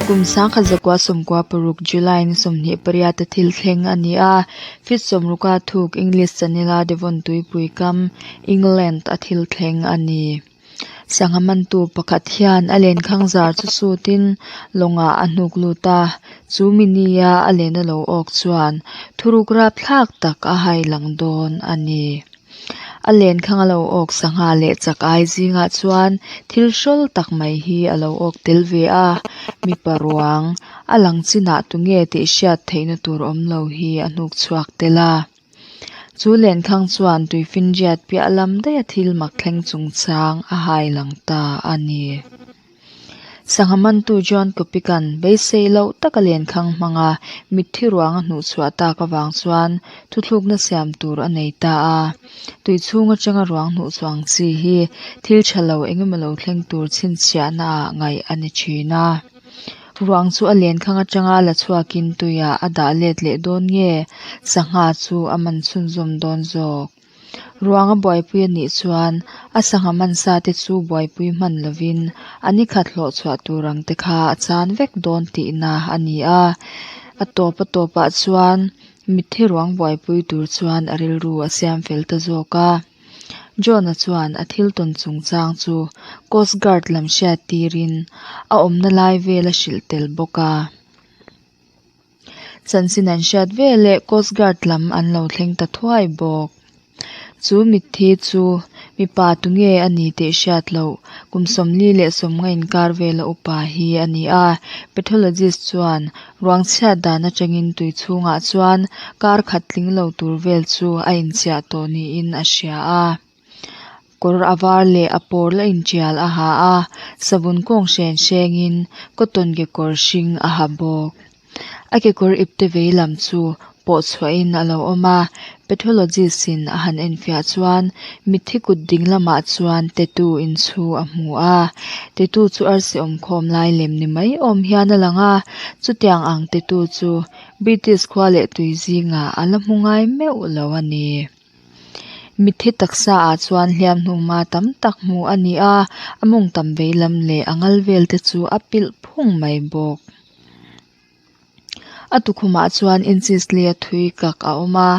Kum 1996 July ni 28 a thil thleng a ni a, feet 60 a thuk English Channel a Devon tuipui kam, England a thil thleng a ni. Sangha mantu pakhat hian a lenkhang zar chu sutin lawngah a hnuk lut a, chu mi nia a len a lo awk chuan thuruk rapthlak tak a hai lang dawn a ni. A lenkhang a lo awk sangha leh chak ai zingah chuan thil hrawl tak mai hi a lo awk tel ve a, mipa ruang a lang chinah tunge tih hriat theihna tur awm lo hi a hnuk chhuak tel a. Chu lenkhang chuan tuifinriat piah lam daih a thil mak thleng chungchang a hai lang ta a ni. Sangha mantu John Kopicka'n beisei loh taka lenkhang hmanga mitthi ruang a hnuhchhuah tak avang chuan thuthlukna siam tur a nei ta a. Tui chhung atanga ruang hnuhchhuah ang chi hi thil tha lo engemaw lo thleng tur chhinchhiahna ah ngaih a ni thin a. Ruang chu a lenkhang atanga la chhuakin tuiah a dah let leh dawn nge sangha chu a man chhunzawm dawn zawk? Ruang a buaipui a nih chuan a sangha mansa te chu buaipui hman lovin a ni khat hlawh chhuah tur ang te kha a chan vek dawn tihna a ni a. A tawp a tawpah chuan mitthi ruang buaipui tur chuan a rilru a siam fel ta zawk a. John-a chuan a thil tawn chungchang chu Coast Guard lam hriat tirin a awmna lai vel a hrilh tel bawk a. Chanchin an hriat veleh Coast Guard lam an lo thleng ta thuai bawk. Chu mitthi chu mipa tunge a ni tih hriat loh kum 40 inkar vela upa hi a ni a. Pathologist chuan ruang chhiat dan atangin tui chhungah chuan kar khat tling lo tur vel chu a inchiah tawh niin a hria a. Kawr a var leh a pawl a intial a ha a, savun kawng hren hrengin cotton kekawr hring a ha bawk. A kekawr ipte vei lam chu pawh chhuahin a lo awm a, pathologist in a han enfiah chuan mitthi kut ding lamah chuan tattoo inchhu a hmu a, tattoo chu arsi awm khawm lai lem ni mai awm hian a lang a, chutiang ang tattoo chu British khua leh tui zingah a la hmu ngai meuh lo a ni. Mitthi taksa ah chuan hliam hnuma tam tak hmuh a ni a, a mawng tam vei lam leh a ngal vel te chu a pilh phung mai bawk. A tukhumah chuan inches li a thui kak a awm a,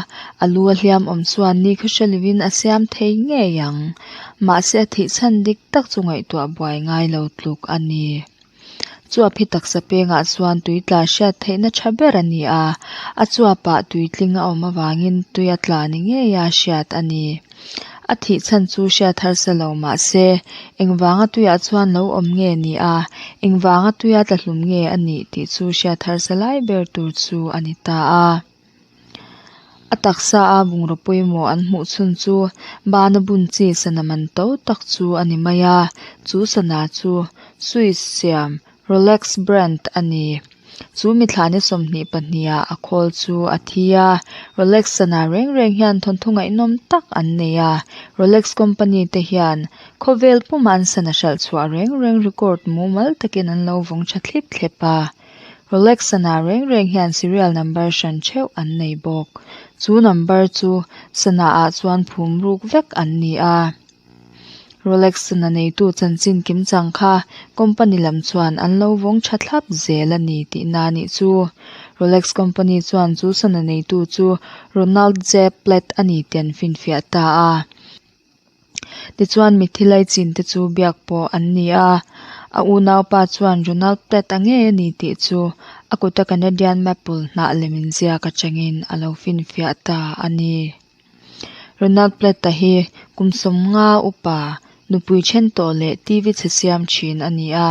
a lu a hliam awm chuan ni khaw hre lovin a siam thei ngei ang. Mahse a thih chhan dik tak chu ngaihtuah buai ngai lo tluk a ni. Chuap hi taksa pengah chuan tui tla hriat theihna tha ber a ni a, a chuapah tui tling a awm avangin tui a tla ni ngeia hriat a ni. A thih chhan chu hriat harsa lo mah se, engvanga tuiah chuan lo awm nge ni a, engvanga tuia tla hlum nge a nih tih chu hriat harsa lai ber tur chu a ni ta a. A taksa a bungraw pawimawh an hmuh chhun chu bana bun chi sana man to tak chu a ni mai a, chu sana chu Swiss siam Rolex brand a ni. Chu mithla ni 22 ah a khawl chu a thi a, Rolex sana reng reng hian thawnthu ngaihnawm tak an nei a, Rolex company te hian khawvel puma an sana hralh chhuah reng reng record mumal takin an lo vawng tha thlip thlep a. Rolex sana reng reng hian serial number hran theuh an nei bawk. Chu number chu sana ah chuan phum ruk vek an ni a. Rolex sana neitu chanchin kim chang kha company lam chuan an lo vawng tha thlap zel a ni tihna a nih chu. Rolex company chuan chu sana neitu chu Ronald J. Platt a ni tih an finfiah ta a. Tichuan mitthi laichin te chu biak pawh an ni a, a unaupa chuan Ronald Platt a ngei a ni tih chu a kuta Canadian maple hnah lem inziak atangin a lo finfiah ta a ni. Ronald Platt-a hi kum 50 upa, nupui then tawh leh TV chhe siam thin a ni a,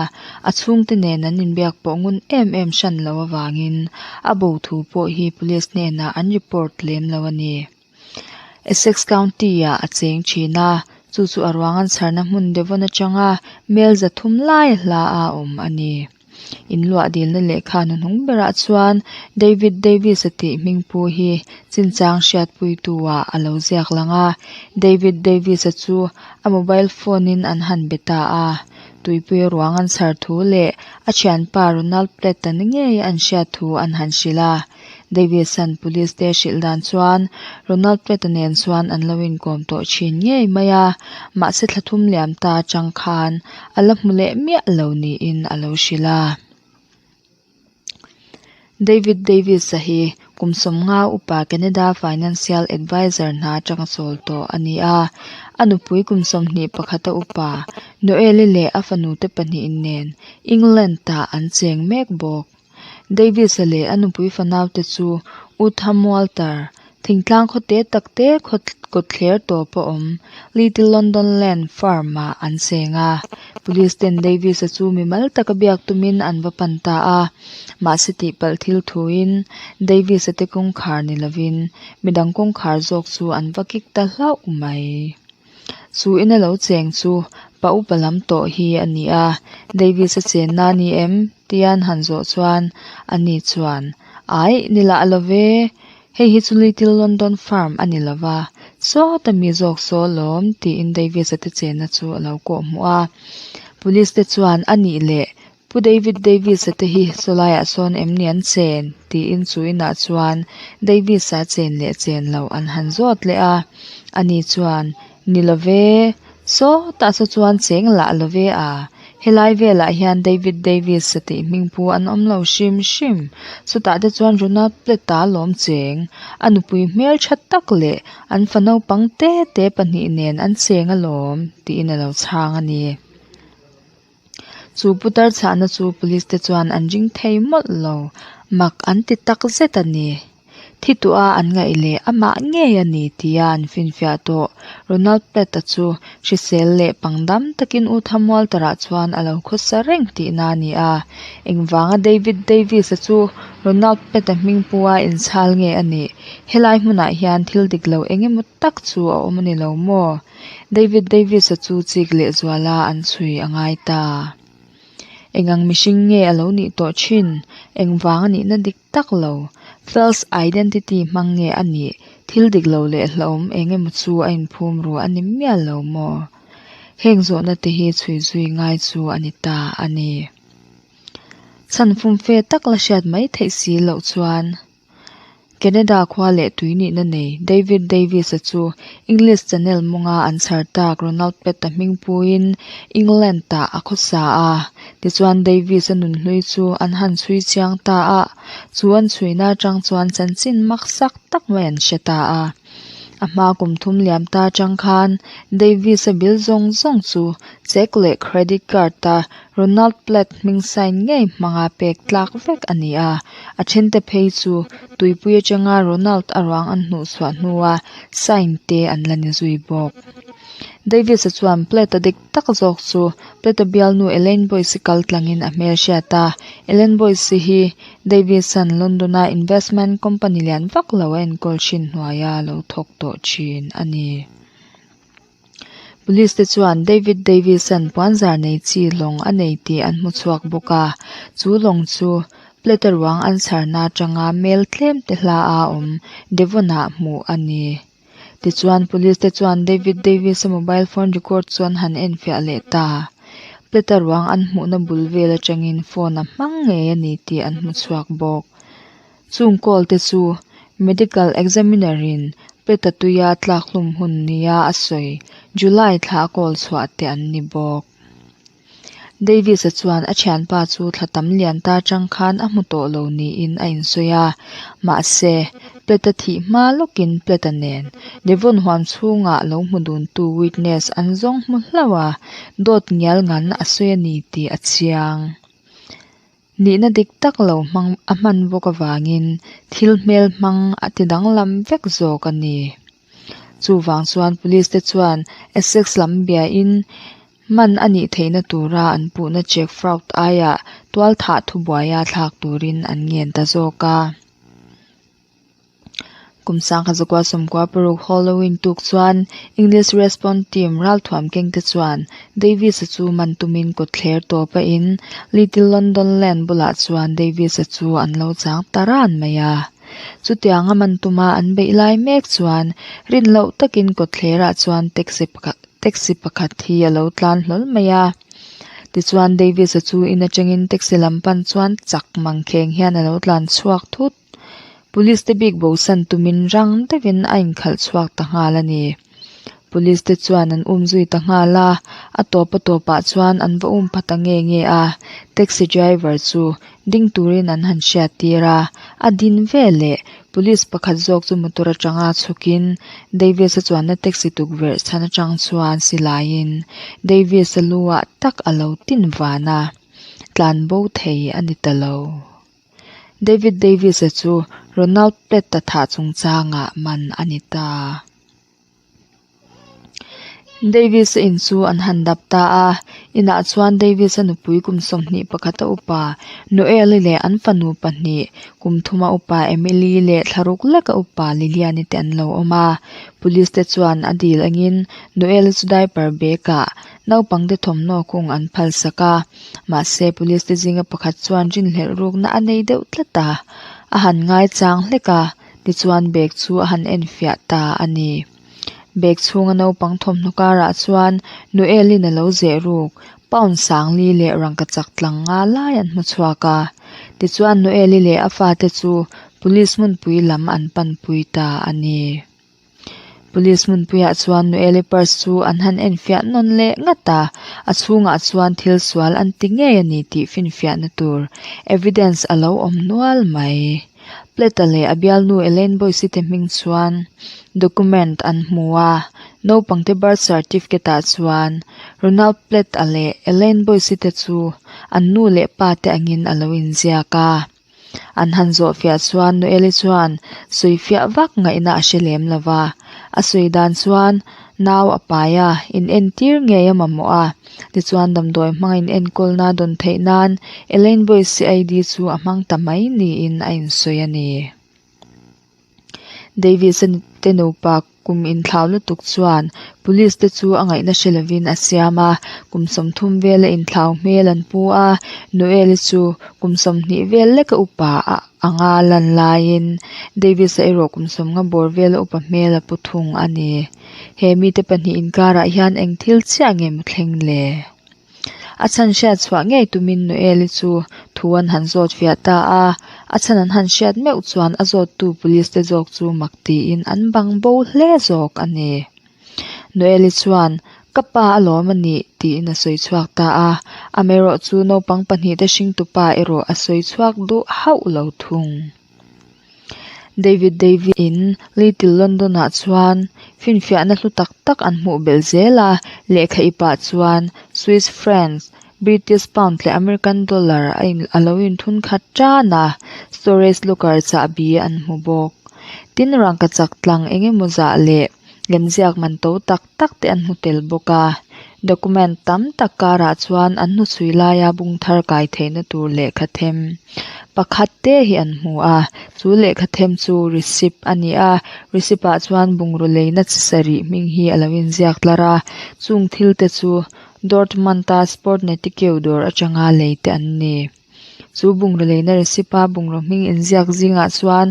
a chhungte nen an inbiak pawh ngun em em hran lo avangin a bo thu pawh hi police hnenah an report lem lo a ni. Essex County-ah a cheng thin a, chu chu a ruang an chharna hmun Devon atanga mel 300 lai hla a awm a ni. In luah dilna lehkha hnuhnung berah chuan David Davis-a tih hmingpu hi chinchang hriatpuitu-ah a lo ziak lang a, David Davis-a chu a mobile phone-in an han be ta a. Tuipui ruang an chhar thu leh a thianpa Ronald Platt-a ni ngei an hriat thu an han hrilh a. Davis-a'n police te hrilh dan chuan Ronald Platt-a nen chuan an lo inkawm tawh thin ngei mai a, mahse thla thum liam ta atang khan a la hmu leh miah lo niin a lo hrilh a. David Davis-a hi kum 50 upa Canada Financial Adviser hna atanga chawl tawh a ni a. A nupui kum 21 a upa Noel-i leh a fanute pahnihin nen England-ah an cheng mek bawk. Davis-a leh a nupui fanaute chu Utham Walter, thingtlang khaw te tak te kawtthler tawpa awm Little London Lane farm-ah an cheng a. Police ten Davis-a chu mimal taka biak tumin an va pan ta a, mahse tihpalh thil thuin Davis-a te kawngkhar ni lovin midang kawngkhar zawk chu an va kik ta hlauh mai. Chu ina lo cheng chu pa upa lam tawh hi a ni a, Davis-a chenna a ni em? tia an han zawh chuan ani chuan, Aih, ni lah lo ve, hei hi chu Little London Farm a ni lo va, sawta mi zawk saw alawm, tiin Davis-a te chenna chu a lo kawh hmuh a. Police te chuan, A nih leh, Pu David Davis-a te hi sawlaiah sawn em ni an chen? tiin chu inah chuan Davis-a chen leh chen loh an han zawt leh a. Ani chuan, Ni lo ve, sawtah saw chuan cheng lah lo ve a, helai velah hian David Davis-a tih hming pu an awm lo hrim hrim. Chutah te chuan Ronald Platt-a lawm cheng, a nupui hmeltha tak leh an fa naupang te te pahnih nen an cheng alawm, tiin a lo chhang a ni. Chu putar chhahna chu police te chuan an ring thei mawlh lo, mak an ti tak zet a ni. Thi tuah an ngaih leh amah ngei a ni tia an finfiah tawh. Ronald Platt-a chu hrisel leh pangdam takin U Thamualtara chuan a lo khawsa reng tihna a ni a. Engvanga David Davis-a chu Ronald Platt-a hming pua inchhal nge a nih? Helai hmunah hian thil dik lo eng emaw tak chu a awm a ni lo maw? David Davis-a chu chik lehzuala an chhui a ngai ta. Eng ang mihring nge a lo nih tawh thin? Engvang a nihna dik tak lo? False identity hmang nge a nih? Thil dik lo leh hlauhawm eng emaw chu a inphum ru a ni mial lo maw? Heng zawhna te hi chhui zui ngai chu a ni ta a ni. Chhan fumfe tak la hriat mai theih si loh chuan. Canada khua leh tui nihna nei David Davis-a chu English Channel mawnga an chhar tak Ronald Pett-a hming puiin England-ah a khawsa a. Tichuan Davis-a nunhlui chu an han chhui chiang ta a, chu an chhuina atang chuan chanchin maksak tak mai an hre ta a. A hma kum thum liam ta atang khan Davis-a bill zawng zawng chu cheque leh credit card-a Ronald Platt hming sign ngei hmanga pek tlak vek a ni a, a thente phei chu tuipui atanga Ronald a ruang an hnuhchhuah hnua sign te an la ni zui bawk. Davis-a chuan Platt-a dik tak zawk chu Platt-a bialnu Elaine Boyce-i kal tlangin a hmelhriat a, Elaine Boyce-i hi Davis-a'n London-a investment company lian vak lo a enkawl thin hnuaia lo thawk tawh thin a ni. Police te chuan David Davis-a'n puanzar nei chi lawng a nei tih an hmu chhuak bawk a, chu lawng chu Plate ruang an chharna atanga mel tlem te hla a awm Devon-ah hmuh a ni. Tichuan Police te chuan David Davis-a mobile phone record chu an han enfiah leh ta. Plate ruang an hmuhna bul vel atangin phone a hmang ngei a ni tih an hmu chhuak bawk. Chung call te chu Medical Examiner in Peta tuia tlak hlum hun nia a sawi July thla a call chhuah te an ni bawk. Davis-a chuan a thianpa chu thla tam lian ta atang khan a hmu tawh lo niin a insawi a, mahse Peta thih hma lawkin Peta nen Devon huam chhungah lo hmu duntu witness an zawng hmu hlauh a, dawt ngial ngan a sawi a ni tih a chiang. Nihna dik tak lo hmang a hman bawk avangin thil hmel hmang a ti danglam vek zawk a ni. Chuvang chuan police te chuan Essex lam biain man a nih theihna tura an puhna check fraud aiah tualthah thubuaia thlak turin an ngen ta zawk a. Kum sangkhat zakua sawmkua paruk Halloween tuk chuan English Response Team ralthuam kengte chuan Davis-a chu man tumin kawtthler tawp a in Little London Lane bulah chuan Davis-a chu an lo chang ta ran mai a. Chutianga man tuma an beih lai mek chuan rin loh takin kawtthlerah chuan taxi taxi pakhat hi a lo tlan hlawl mai a. Tichuan Davis-a chu in atangin taxi lam pan chuan chak mangkheng hian a lo tlan chhuak thut. Police te bik bosan tumin rang deuhin a inkhalh chhuak ta nghal a ni. Police te chuan an umzui ta nghal a, a tawp a tawpah chuan an va um pha ta nge nge a, taxi driver chu ding turin an han hriat tir a, a din veleh police pakhat zawk chu motor atanga chhukin Davis-a chuanna taxi tukverh chhan atang chuan silai in Davis-a lu ah tak a lo tin van a, tlan bo thei a ni ta lo. David Davis-a chu Ronald Platt-a thah chungchangah man a ni ta. Davis-a in chu an han dap ta a, inah chuan Davis-a nupui kum 21 a upa Noel-i leh an fanu pahnih kum thuma upa Emily leh thla ruk leka upa Lilian-i te an lo awm a. Police te chuan a dil angin Noel-i chu diaper bag ah naupang te thawmhnaw kung an phal sak a, mahse police te zinga pakhat chuan rinhlelh rukna a nei deuh tlat a, a han ngaichang hlek a, tichuan bag chu a han enfiah ta a ni. Bag chhunga naupang thawmhnaw karah chuan Noel-in a lo zeh ruk, pound sangli leh rangkachak tlang nga lai an hmu chhuak a. Tichuan Noel-i leh a fate chu Police hmunpui lam an panpui ta a ni. Police hmunpuiah chuan Noel-i purse chu an han enfiah nawn leh ngat a, a chhungah chuan thil sual an ti ngei a ni tih finfiahna tur evidence a lo awm nual mai. Platt-a leh a bialnu Elaine Boyce-i te hming chuan document an hmu a, naupangte birth certificate-ah chuan Ronald Platt-a leh Elaine Boyce-i te chu an nu leh pa te angin a lo inziak a. An han zawhfiah chuan Noel-i chuan sawifiah vak ngaihna a hre lem lo va, a sawi dan chuan nau a pai a, inentir ngei a mamawh a, tichuan damdawi hmanga inenkawlna dawn theih nan Elaine Boyce-i ID chu a hmang ta mai niin a insawi a ni. Davis-a te nupa kum inthlau lutuk chuan police te chu a ngaihna hre lovin a siam a, kum 30 vela inthlau hmel an pu a, Noel-i chu kum 20 vel leka upa a anga lan laiin Davis-a erawh kum 50 bawr vela upa hmel a pu thung a ni. He mite pahnih inkarah hian eng thil chiah nge maw thleng le? A chhan hriat chhuah ngei tumin Noel-i chu thu an han zawt fiah ta a, a chhan an han hriat meuh chuan a zawttu police te zawk chu mak tiin an bang bo hle zawk a ni. Noel-i chuan, Ka pa alawm a nih, tiin a sawi chhuak ta a, amaherawhchu naupang pahnih te hringtupa erawh a sawi chhuak duh hauh lo thung. David David in Little London ah chuan finfiahna hlu tak tak an hmuh belh zel a, lehkha ipah chuan Swiss francs, British pound leh American dollar a in a lo inthun khat tan a, storage locker chahbi an hmu bawk. Tin, rangkachak tlang eng emaw zah leh lemziak man to tak tak te an hmu tel bawk a. Document tam tak karah chuan an hnuchhui laia bung thar kai theihna tur lehkha them pakhat te hi an hmu a, chu lehkha them chu receipt a ni a, receipt ah chuan bungraw leina chi sarih hming hi a lo inziak tlar a, chung thil te chu Dortmund a Sport Netikeu dawr atanga lei te an ni. Chu bungraw leina receipt a bungraw hming inziak zingah chuan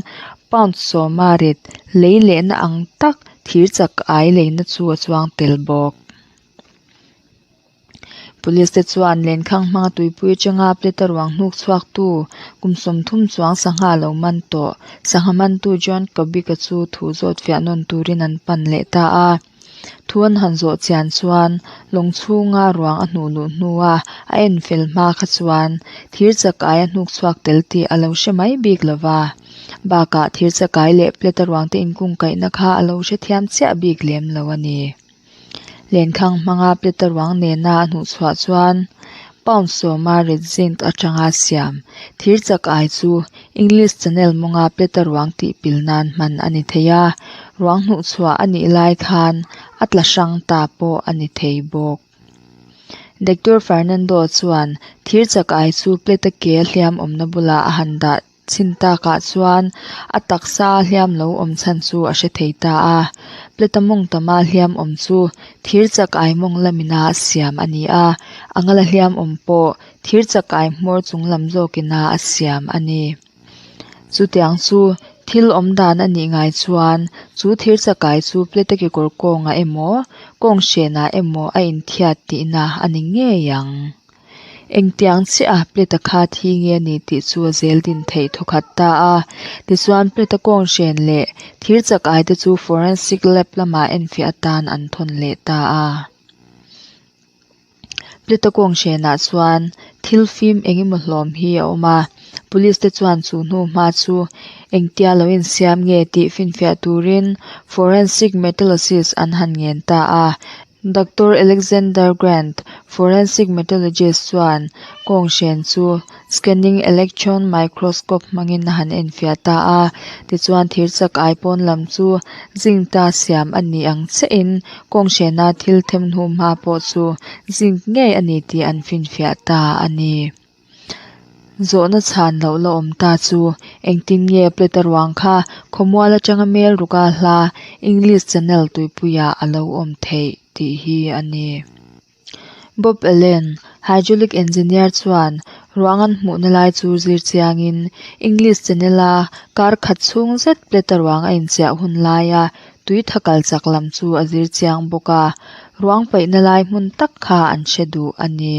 pound sawma rit lei lehna ang tak thir chak ai leina chu a chuang tel bawk. Police te chuan lenkhang hmanga tuipui atanga plate a ruang hnuk chhuak tu kum 30 chuang sangha lo man tawh sangha mantu John Kobik-a chu thu zawt fiah nawn turin an pan leh ta a. Thu an han zawh chian chuan lawng chhunga ruang a hnuh luh hnua a en fel hma kha chuan thir chakai a hnuk chhuak tel tih a lo hre mai bik lova. Bakah thir chakai leh plate a ruang te inkungkaihna kha a lo hrethiam chiah bik lem lo a ni. Lenkhang hmanga plate a ruang nena a hnuh chhuah chuan pound sawma rit zinc atanga siam thir chakai chu English Channel mawnga plate a ruang tih pil nan hman a ni thei a, ruang hnuh chhuah a nih lai khan a tla hrang ta pawh a ni thei bawk. Doctor Fernando chuan thir chakai chu plate a ke hliam awmna bulah a han dah chin takah chuan a taksa hliam lo awm chhan chu a hre thei ta a. Plate a mawng tama hliam awm chu thir chakai mawng lamina siam a ni a, a ngala hliam awm pawh thir chakai hmawr chung lam zawkina a siam a ni. Chutiang chu thil awm dan a nih ngai chuan chu thir chakai chu plate a kekawr kawngah emaw kawng hrenah emaw a inthiat tihna a ni ngei ang. Engtiang chiah a Pleta kha thi nge a ni tih chu a zel din theih thawkhat ta a. Tichuan Pleta kawnghren leh thir chak ai te chu Forensic Lab lamah enfiah atan an thawn leh ta a. Pleta kawnghren-ah chuan thil fim engemaw hlawm hi a awm a, Police te chuan chu hnu hma chu engtia lo insiam nge tih finfiah turin Forensic Metallurgist an han ngen ta a. Doctor Alexander Grant, Forensic Metallurgist chuan kawnghren chu Scanning Electron Microscope hmangin a han enfiah ta a, tichuan thir chak ai pawn lam chu zinc ta siam a nih ang chiahin kawnghrena thil them hnu hma pawh chu zinc ngei a ni tih an finfiah ta a ni. Zawhna chhan loh la awm ta chu engtin nge Pleta ruang kha khawmual atanga mel ruka hla English Channel tuipuiah a lo awm theih tih hi a ni. Bob Allen, hydraulic engineer chuan ruang an hmuhna lai chu zir chiangin English Channel-a kar khat chhung zet Pleta ruang a inchiah hun laia tui tha kal chak lam chu a zir chiang bawk a, ruang paihna lai hmun tak kha an hre duh a ni.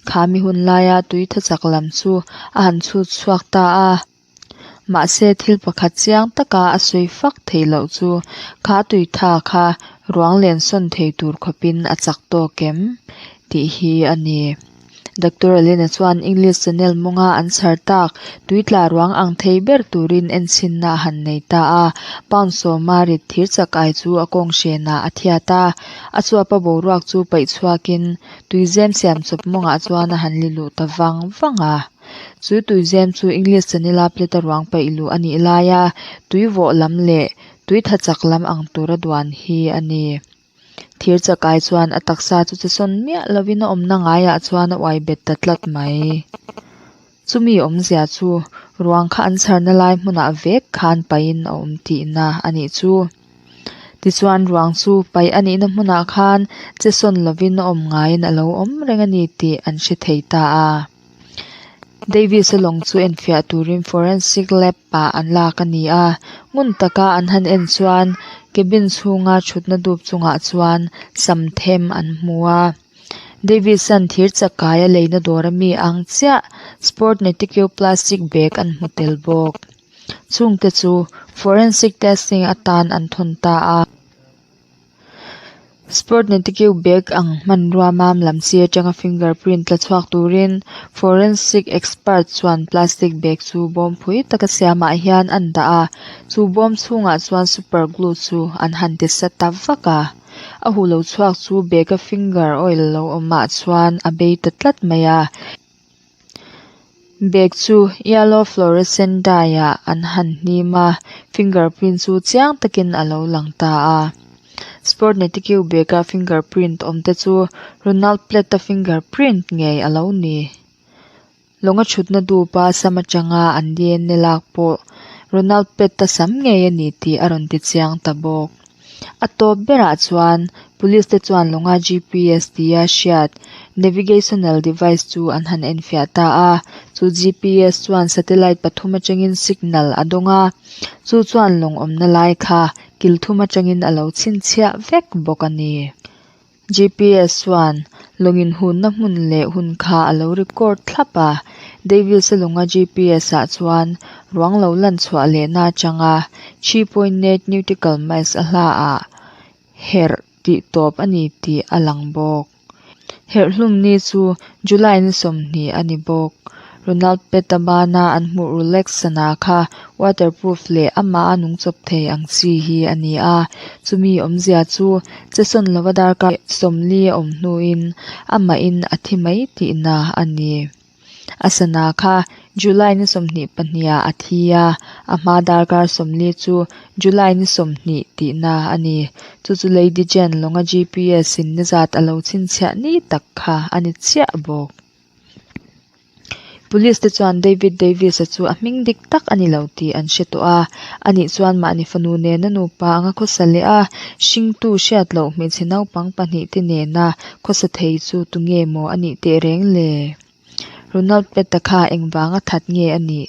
Kha mi hun laia tui tha chak lam chu a han chhut chhuak ta a. Mahse thil pakhat chiang taka a sawi fak theih loh chu kha tui tha kha ruang len sawn thei tur khawpin a chak tawk em? tih hi a ni. Doctor Alena chuan English Channel mawnga an chhar tak tui tla ruang ang thei ber turin enchhinna a han nei ta a. Pound sawma rit thir chak ai chu a kawng hrenah a thiat a, a chuapa boruak chu paih chhuakin tuizem siam chawp mawngah chuan a han li luh ta vang vang a. Chu tuizem chu English Channel-a plate-a ruang paih luh a nih laia tui vawh lam leh tui tha chak lam ang tura duan hi a ni. Thir chakai chuan a taksa chu che sawn miah lovin a awmna ngaiah chuan a uai bet ta tlat mai. Chumi awmzia chu ruang kha an chharna lai hmunah vek khan paihin a awm tihna a nih chu. Tichuan ruang chu paih a nihna hmunah khan che sawn lovin a awm ngaiin a lo awm reng a ni tih an hre thei ta a. Davis-a lawng chu enfiah turin forensic lab-ah an lak a ni a, ngun taka an han en chuan cabin chhunga thutna dup chungah chuan sam them an hmu a. Davis-a'n thir chakai a leina dawr ami ang chiah Sport Nautical plastic bag an hmu tel bawk. Chungte chu forensic testing atan an thawn ta a. Sport Nautical bag ang hmanrua mam lam chi atanga fingerprint tla chhuak turin forensic expert chuan plastic bag chu bawm phui taka siamah hian an dah a, chu bawm chhungah chuan super glue chu an han ti sa ta vak a. A huh lo chhuak chu bag a finger oil lo awmah chuan a bei ta tlat mai a. Bag chu yellow fluorescent dye ah an han hnim a, fingerprint chu chiang takin a lo lang ta a. Sport Nautical bag a fingerprint awm te chu Ronald Platt-a fingerprint ngei a lo ni. Lawnga thutna dupa sam atanga an dna lak pawh Ronald Platt-a sam ngei a ni tih a rawn ti chiang ta bawk. A tawp berah chuan Police te chuan lawnga GPS tia hriat Navigational device chu an han enfiah ta a, chu GPS chuan satellite pathum atangin signal a dawng a, chu chuan lawng awmna lai kha kil thum atangin a lo chhinchhiah vek bawk a ni. GPS chuan lawng inhunna hmun leh hun kha a lo record thlap a, Davis-a lawnga GPS ah chuan ruang lo lan chhuah lehna atanga 3.8 nautical miles a hla ah herh tih tawp a ni tih a lang bawk. Herh hlum ni chu July ni 20 a ni bawk. Ronald Pett-a bana an hmuh Rolex sana kha waterproof leh amah a nung chawp thei ang chi hi a ni a, chumi awmzia chu che sawn lova darkar 40 a awm hnuin amahin a thi mai tihna a ni. A sana kha July ni 22 ah a thi a, a hma darkar 40 chu July ni 20 tihna a ni. Chu chu Lady Jane lawnga GPS in ni zat a lo chhinchhiah ni tak kha a ni chiah bawk. Police te chuan David Davis-a chu a hming dik tak a ni lo tih an hre tawh a, ani chuan mahni fanu nena nupa anga khawsa leh a hringtu hriat loh hmeichhe naupang pahnih te nena khawsa thei chu tunge maw a nih teh reng le? Ronald Pett-a kha engvanga that nge a nih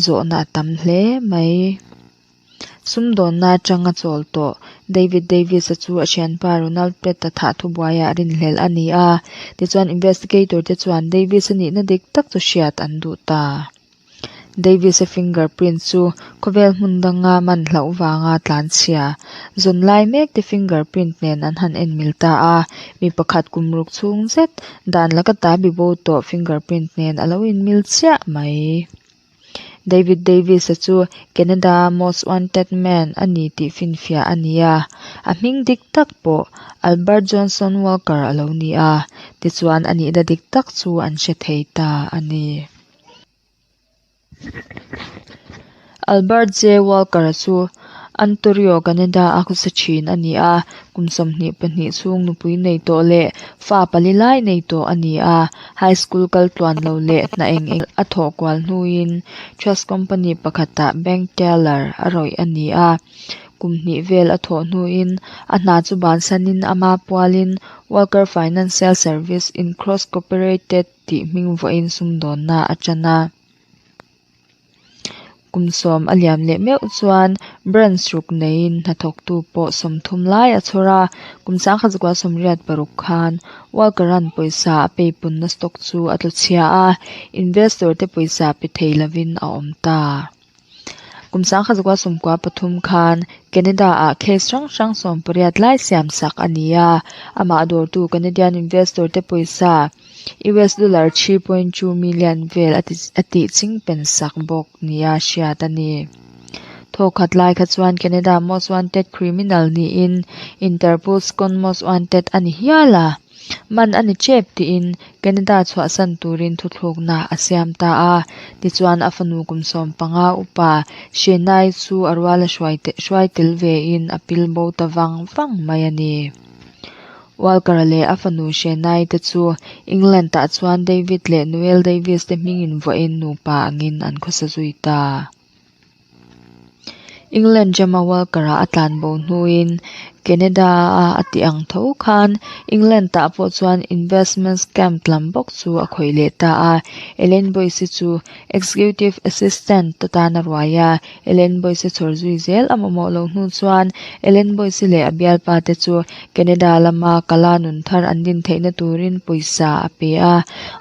zawhna a tam hle mai. Sumdawnna atanga chawl tawh David Davis-a chu a thianpa Ronald Platt-a thah thubuaiah rinhlelh a ni a. Tichuan investigator te chuan Davis-a nihna dik tak chu hriat an duh ta. Davis-a finger print chu khawvel hmun danga man hlauh vanga tlanchhia zawn lai mek te finger print nen an han en mil ta a. Mi pakhat kum ruk chhung zet dan laka ta bibo tawh finger print nen a lo inmil chiah mai. David Davis-a chu Canada Most Wanted Man a ni tih finfiah a ni a, a hming dik tak pawh Albert Johnson Walker a lo ni a, tichuan a nihna dik tak chu an hre thei ta a ni. Albert J. Walker-a chu Ontario, Canada-a khawsa thin a ni a, kum 22 chhung nupui nei tawh leh fa pali lai nei tawh a ni a. High school kal tluan lo leh hna eng eng a thawh kual hnuin trust company pakhatah bank teller a rawih a ni a. Kum hnih vel a thawh hnuin a hna chu bansanin ama pualin Walker Financial Service Incorporated tih hming vawiin sumdawnna a tan a. Kum sawm a liam leh meuh chuan branch ruk neiin hnathawktu pawh 30 lai a chhawr a. Kum 1986 khan Walker-a'n pawisa a peipunna stock chu a tlu chhia a, investor te pawisa pe thei lovin a awm ta. Kum 1993 khan Canada-ah case hrang hrang 18 lai siam sak a ni a, amah dawrtu Canadian investor te pawisa US dollar 3.2 million vel a tih chingpen sak bawk nia hriat a ni. Thawkhat lai kha chuan Canada Most Wanted Criminal niin Interpol Second Most Wanted a ni hial a. Man a ni tep tiin Canada chhuahsan turin thuthlukna a siam ta a. Tichuan a fanu kum 15 upa Shenai chu a ruala hruai tel vein a pil bo ta vang vang mai a ni. Walker-a leh a fanu Shenai te chu England-ah chuan David leh Noel Davis te hmingin vawiin nupa angin an khawsa zui ta. England rama Walker-a a tlanbo hnuin Canada-a a tih ang tho khan England-ah pawh chuan investment scam lam bawk chu a khawih leh ta a. Ellen Boyce-i chu executive assistant atan a ruai a. Ellen Boyce-i chhawr zui zel a mamawh loh hnu chuan Ellen Boyce-i leh a bialpa te chu Canada lama kala nun thar an din theihna turin pawisa a pe a.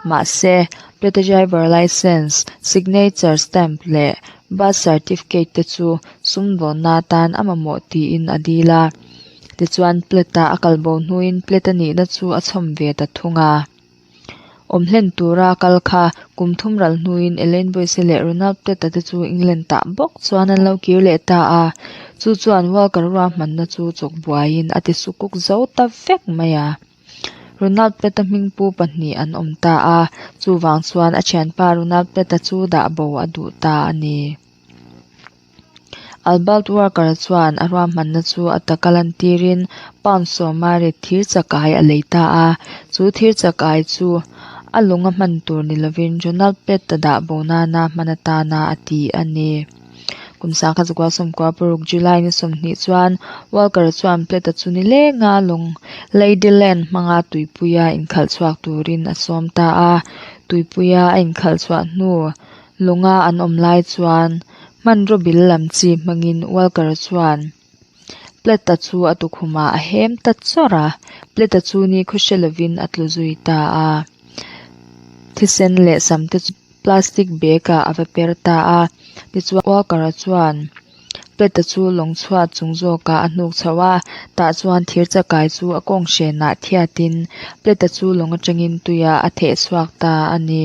Mahse, Plate driver licence, signature stamp leh birth certificate te chu sumdawnna atan a mamawh tiin a dil a. Tichuan Plate-a a kalbo hnuin Plate-a nihna chu a chhawm ve ta thung a. Awm hlen tura a kal kha kum thum ral hnuin Elaine Boyce leh Ronald Platt-a te chu England-ah bawk chuan an lo kir leh ta a. Chu chuan Walker ruahmanna chu chawk buaiin a ti sukuk zo ta vek mai a. Ronald Platt-a hmingpu pahnih an awm ta a, chuvang chuan a thianpa Ronald Platt-a chu dah bo a duh ta a ni. Albert Walker chuan a ruahmanna chu a taka lantirin pound sawma rit thir chakai a lei ta a. Chu thir chakai chu a lunga hman tur ni lovin Ronald Platt-a dah bo nana hman atana a ti a ni. Kum 1996 July ni 20 chuan Walker chuan Platt-a chu nilenga lawng Ladyland hmanga tuipuia inkhalh chhuak turin a sawm ta a. Tuipuia a inkhalh chhuah hnu lawnga an awm lai chuan hmanraw bil lam chi hmangin Walker chuan Platt-a chu a tukhumah a hem ta chawrh a. Platt-a chu nikhaw hre lovin a tlu zui ta a. Thisen leh sam te chu plastic bag-ah a va per ta a. Tichuan Walker-a chuan Platt-a chu lawng chhuat chung zawkah a hnuk chho a, tah chuan thir chakai chu a kawng hrenah thiatin Platt-a chu lawng atangin tuiah a theh chhuak ta a ni.